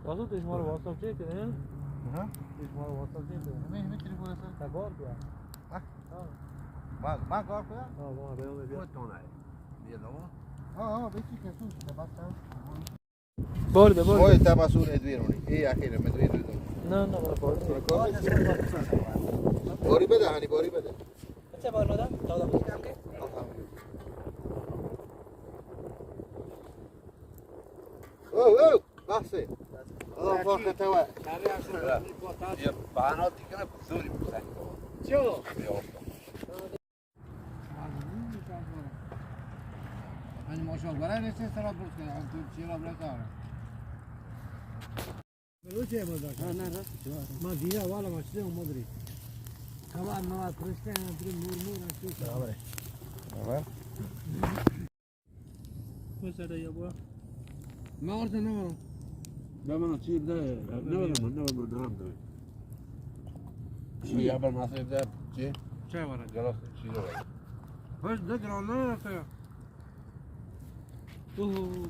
بس تو شمار واتساپ چیک کرے؟ ہاں؟ تو شمار واتساپ چیک کرے؟ ہمیں، ہمیں تلفن ہے سر۔ تا گور کیا؟ ہاں؟ ہاں۔ ما، ما گور کیا؟ ہاں، وہاں بے، بے۔ وہ تو نہ ہے۔ یہ لو۔ ہاں، ہاں، بیچی کے تو بات کر۔ بول دے، بول دے۔ اوئے، تا باسور ہے دوی رونی۔ اے آخر میں دوی دوی۔ نہ، نہ، بول دے۔ بوری بده، ہانی بوری بده۔ اچھا، بول دے۔ او، او، بس۔ او، فوق تو۔ یہ بانو دیگه نه بزرگی بزنی۔ چو؟ من ماشا برای نشته سرا برد کنه، هم تو چیرا برای کاره. بلوچ ہے مزاک۔ ہاں، نہ، راست۔ ما دیرا والا مچھلی ہوں مدری۔ کباب مواد پرشتے ہیں، پھر مور مور ہیں، تو برابر ہے۔ ہاں۔ کوئی سڑا یا بوا۔ میں اور سے نہ وروں۔ بیا من چیز دے، نہ وروں، نہ وروں، نام دے۔ چی یا بر ماسے دے، چی؟ چائے والا۔ گلاس چیز والا۔ بس دے گرانا رہتا ہے۔ اوہ۔